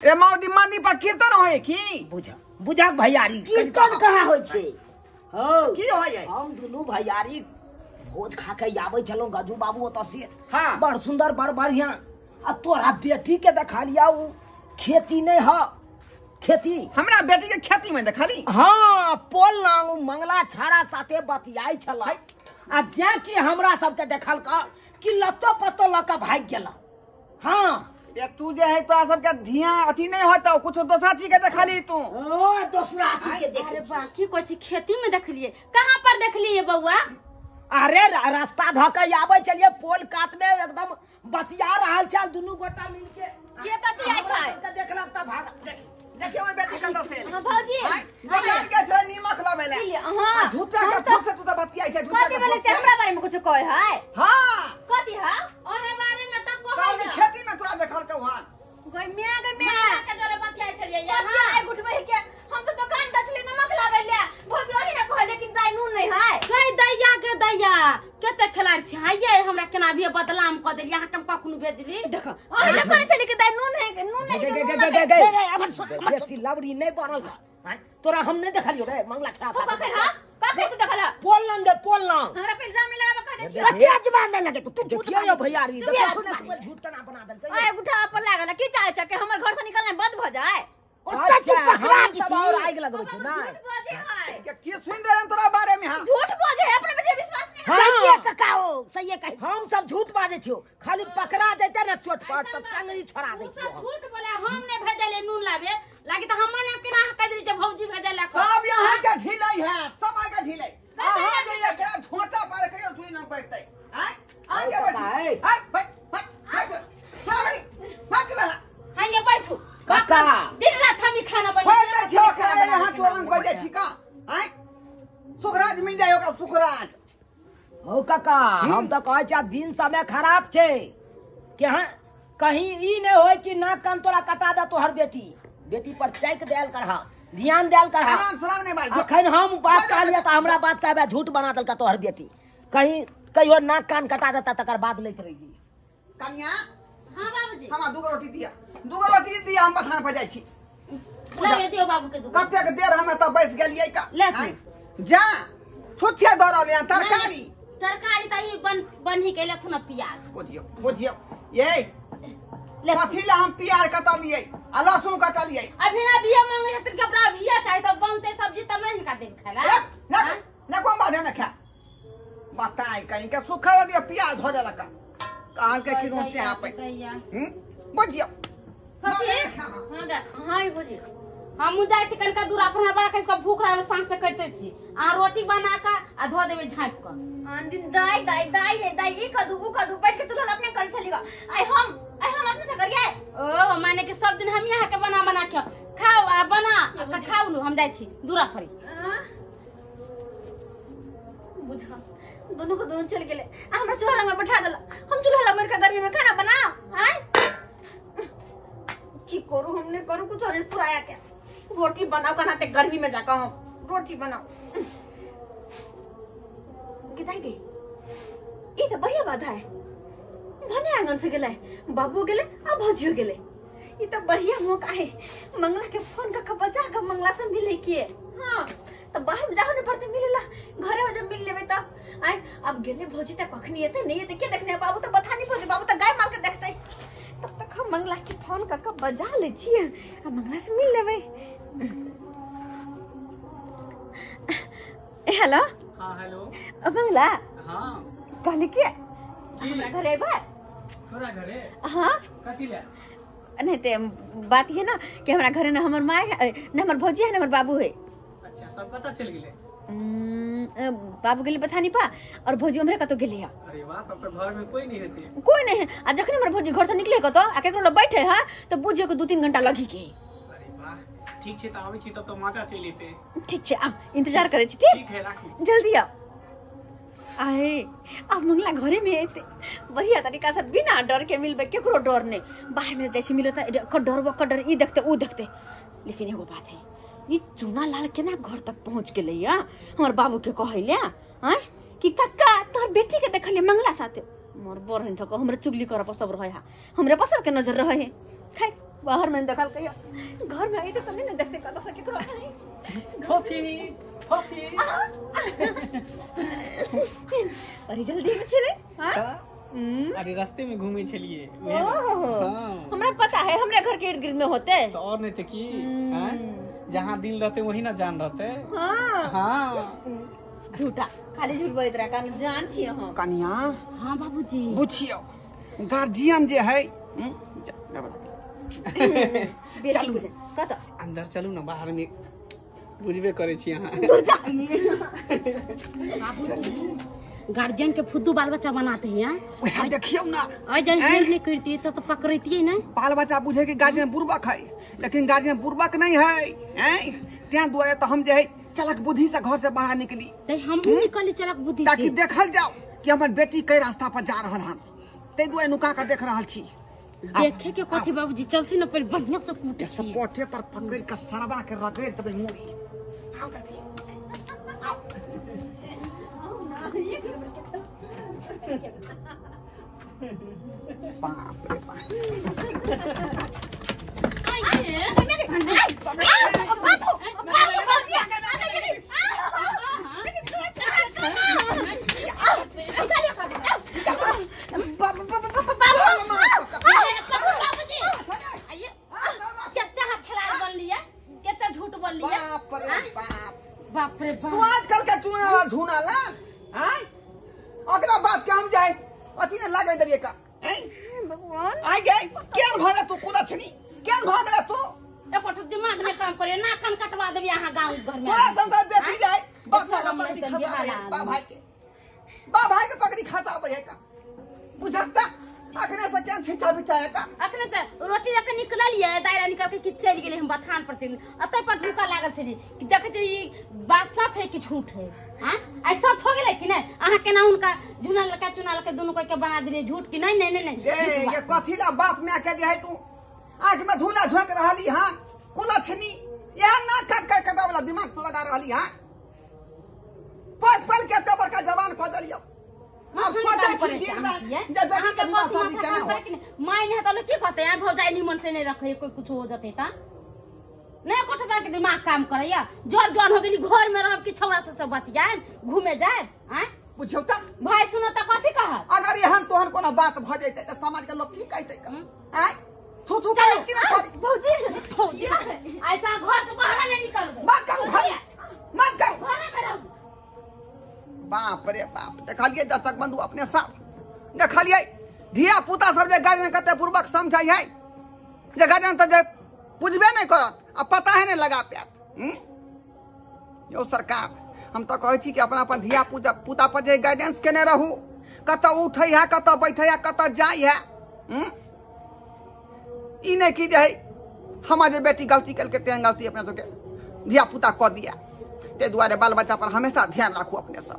रे मौदी मंदिर पर कीर्तन होय की? बुझा बुझा भैयारी कीर्तन कहाँ होइ छै? हँ की होय है? हम दुनू भैयारी भोज खा के आबै छलहुँ गजू बाबू ओतऽ से। हाँ। बड़ सुंदर बड़ बढ़िया। आ तोरा बेटी के देखा लिया उ खेती नहीं ह खेती हमरा बेटी के खेती में देखली। हाँ पोल ना उ मंगला छाड़ा साथे बतियाई छला आ जे कि हमरा सबके देखल का कि लत्तो पत्तो लऽ के भागि गेला। हाँ ये तू जे है तोरा सबके धिया अथी नहीं होता कुछ दोसरा चीज के देखली तू। ओ दोसरा चीज के देखै अरे बा की कहै छी खेती में देखलिए कहाँ पर देखलिए बउआ? अरे रास्ता धऽ के आबै छलिए पोल कात में एकदम बतिया रहल छल दुनू गोटा मिल के। के बतिया छै? सबके देखलक तऽ भाग। देखियो हमर बेटी कतऽ से हां भौजी दुकान के छले नीमक लबै ले हां झूठा के फूस से तू तऽ बतियाई छै झूठा कथी के बोले फूस छै से। हमरा बारे में कुछ कहे है? हां कथी है ओहे बारे में तऽ कहै कल खेती में तोरा देखल के वहां गई मिया गई मिया मंगला के जोरे बतियाई छलिए कथी यहाँ। आइ गुठबै के हम तो दुकान के छले नमक लाबै ले भौजी ओही ना कहले लेकिन दाई नून नहीं है। गई दैया के दैया कते खेलाड़ छी हाय हमरा केना भी बदलाम क देली अहाँ के हम कखनो भेजली। देखो ओही ना कहने छले कि दाई नून है नून नहीं गे है, गे नून गे लाबै। गे गे गे, अपन सुन, अपन बेसी लवड़ी नहीं बनल का आँय, तोरा हम नहीं देखलियो रे मंगला छाड़ा तू साथे। कखन हां कखन तू देखला पोल लंग गे पोल लंग हमरा पे इल्जाम नहीं लगाबा कह दे छी। कथी अजमान नहीं लगे तू झूठ देखियो यो भैयारी चुप देखो जा, सुने झूठ केना बना देलकै। आइ गुठा पर लागल की चाहे छ कि हमर घर से निकलना बंद भ जाए? ओतऽ तू अच्छा, पकड़ा हम सब और जेती। आगि लगबै छौ झूठ नहि बजे है के की सुन रहल तोरा बारे में? हां झूठ बजे है अपना बेटे विश्वास नहीं है। सही काका ओ सही कहै छै। हम सब झूठ बाजै छियौ खाली पकड़ा जैते ना चोट पर तब टंगरी छोड़ा दै उ छियौ सब हम। झूठ बोले हम नहीं भेजले नून लाबे लागे तऽ हमर नाम केना कह देली जे भौजी भेजले सब यहाँ के ढिलै है सब आके ढिलै अहाँ जे एकरा झोंटा पर कहियो सुई न पड़तै। आय आके बैठ आय बैठ बैठ बैठ बैठ बैठ हां ये बैठू काका। दिन रात हम ही खाना बना छोड़ दे छो ओकरा यहाँ चोरंग पर जाइ छी का? आय सुखराज मिल जाय ओकरा सुखराज। हो काका हम तऽ कहै छियै दिन समय खराब छै कि हाँ कहीं ई नहीं होय कि नाक कान तोरा कटा दे तोहर बेटी बेटी पर चैक देल करहा ध्यान देल करहा। आराम सलाम नहीं बाज अखन हम बात कहलियै तऽ हमरा बात कहबे झूठ बना देलका तोहर बेटी कहीं कहियो नाक कान कटा देता तकर बाद लैत रही। कन्या हां बाबूजी हमरा दूगो रोटी दिया दूगो रोटी दिया हम बथान पर जाइ छी। लाबे दियो बाबू के दूगो। कतेक देर हम एतऽ बैस गेलियै का? ले तू। आँय, जा छुच्छे दऽ रहलै हन तरकारी तरकारी तऽ अभी बन बनही के लेथु ना प्याज बुझियौ बुझियौ ये ले कथी ला हम प्याज कटलियै आ लहसुन कटलियै अभी ना बिया मांगे छथिन कि अपना बिया चाही तऽ बनते सब्जी तब नहीं हिनका देब खाला। ए, ना ना कोन बात है ना खा बताई कहीं के सुखा दिया प्याज धो देलक कहां के किनो से यहाँ पे बुझियौ कथी? हां दा हां ई बुझी हम जाइ छी कनिका दूर अपना बड़ा कस के भूख लागल साँझ से करिते छी आ रोटी बना के आ धो देबै झाँपि के। आन दिन दाई दाई दाई दाई ई कदू उ कदू बैठ के चूल्हा अपने कर छली आइ हम अपने से करिए। ओ माने कि सब दिन हम यहाँ के बना बना के खाओ आ बना आ खाओ लू हम जाइ छी दूरा फरी। बुझा दोनों को दोनों चल गेले आ हमरा चूल्हा लग में बैठा देला हम चूल्हा लग में के गर्मी में खाना बनाओ। हां की करू हमने करू कुछ आज पुराया के रोटी बनाओ बनाते गर्मी में जाकर हम रोटी बनाओ गिदाई गई ई तो बढ़िया बात है भने आंगन से गेले बाबू गेले आ भौजियो गेले ई तो बढ़िया मौका है मंगला के फोन का बजा के मंगला से मिले के। हां तो बाहर में जाहो नहीं पड़ते मिलेला घरे में जब मिल लेबे त आय अब गेले भौजी त कखनी एते नहीं एते के देखने बाबू त बथानी भौजी बाबू त गाय मार के देखते तब तक हम मंगला के फोन का बजा ले छिए आ मंगला से मिल लेबे। हेलो हां हेलो मंगला हां कहली के हमरा घरे अइबे? तोरा घरे? हां कथी ले? नहीं ते बात ये ना कि हमरा घरे ना हमर माय है ना हमर भौजी है ना हमर बाबू है। अच्छा सब पता चल गेले? बाबू गेले बथानी पा और भौजी हमरे कतो गेले है। अरे वाह तब तो घर में कोई नहीं हेते। कोई नहीं है आ जखन हमर भौजी घर से निकले कतो आ केकरो लग बैठे है तो बुझियो कि 2-3 घंटा लगी के। अरे वाह ठीक छै त आबै छी तब तो माता चलि एते। ठीक छै आ इंतजार करै छी। ठीक ठीक है राखू जल्दी आओ। आए अब मंगला घरे में एते बढ़िया तरीका से बिना डर के मिलबे केकरो डर नहीं बाहर में जाइ छी मिले त एकर डर ओकर डर ई देखते ऊ देखते। लेकिन एगो बात है ई चूना लाल केना घर तक पहुंच गेलै या हमर बाबू के कहैले आय कि काका तोहर बेटी के देखलिए मंगला साथे मोर बरहन थक हमरे चुगली करब सब रहे हा हमरे पर सबके नजर रहे है। खैर बाहर में देखल कहियो घर में आई त नहीं देखते कत से केकरो फोफी फोफी अरे जल्दी में चले। हां अरे रास्ते में घूमे छलिए। हां हमरा पता है हमरे घर के इर्द गिर्द में होते तो और नहीं थे की। हां जहां दिल रहते वही ना जान रहते। हां हां झूठा खाली झूठ बोलत रहा कान जान छी हम कनिया। हां बाबूजी बुझियो गार्जियन जे है चलू कत अंदर चलू ना बाहर में बुझबे करे छी अहाँ दूर जा। बाबूजी गार्जियन के फुद्दू बाल बच्चा बनाते हैं। ओहे देखियो ना आ जन जेल नहीं करती तो पकड़ती ना बाल बच्चा बुझे कि गार्जियन बुर्बक है लेकिन गार्जियन बुर्बक नहीं है हैं त्या दुआरे तो हम जे है चलक बुद्धि से घर से बाहर निकली त हम भी निकली चलक बुद्धि से ताकि देखल जाओ कि हमर बेटी कई रास्ता पर जा रहल हन ते दुआरे नुका के देख रहल छी। देखे के कथी बाबूजी चलती ना पहले बढ़िया से कूटे सपोटे पर पकड़ के सरवा के रगड़ देबै मुड़ी। आओ दादी आओ। बाप रे बाप बाप रे बाप स्वाद कल के चुना झूना ला हैं ओकरा बात के हम जाए अथी ने लगे देलिए का हैं भगवान आ गए केन भागे तू कुदा छनी केन भागला तू एको ठो दिमाग में काम करे ना कान कटवा देबी यहां गांव घर में तोरा संसार बेटी जाए बाप का पकड़ी खसा बा भाई के बा भाई के पकड़ी खसा बे का बुझता अखने से केन छिचा बिचा का अखने से रोटी रख निकललिए दायरा निकल के कि चल गेले हम बथान पर चल अतै पर ढुका लागल छली कि देखै छी बात सच है कि झूठ है। हां ऐसा हो गेलै कि नै अहाँ केना हुनका झुना लका चुना लका दुनु कोई के बना देलिए झूठ कि नहीं नहीं नहीं ए ये कथी ला बाप मां के जे है तू आंख में धूला झोंक रहली। हां कुला छनी यह ना कट कर कटा वाला दिमाग तो लगा रहली। हां पस पल के तो बड़का जवान क देलियो अब सोचै छी दिन रात जे बेटी के विवाह शादी केना हो माय नहीं त की कहते हैं भौजाई निमन से नहीं रखे कोई कुछ हो जते ता नहीं कोठबा के दिमाग काम करैया जोर जवान हो गेली घर में रहब कि छौड़ा से सब बतियाए घूमे जाए। हां बुझौ त भाई सुनो त कथि कहत अगर एहन तोहन कोनो बात भ जैते त समाज के लोग की कहते हैं थू थू कहै कि ना करी भौजी भौजी ऐसा घर से बाहर नहीं निकलबे मत करू घर मत करू घर में रहू। बाप रे बाप देखलिए दर्शक बंधु अपने साफ देखलिए धिया पुता सब जे गार्जियन कते पूर्वक समझै है जे गार्जियन त जे बुझबे नहीं करत आ पता है नहीं लगा पात। यो सरकार हम तो कहै छी कि अपना अपन धिया पुता पर जे गाइडेंस केने रहू कत उठै है कत बैठै है कत जाइ है। ई नहीं कि जे हमार जे बेटी गलती कलके तेहन गलती अपना सबके धिया पुता कऽ दिया। ताहि दुआरे बाल बच्चा पर हमेशा ध्यान राखू अपने सब।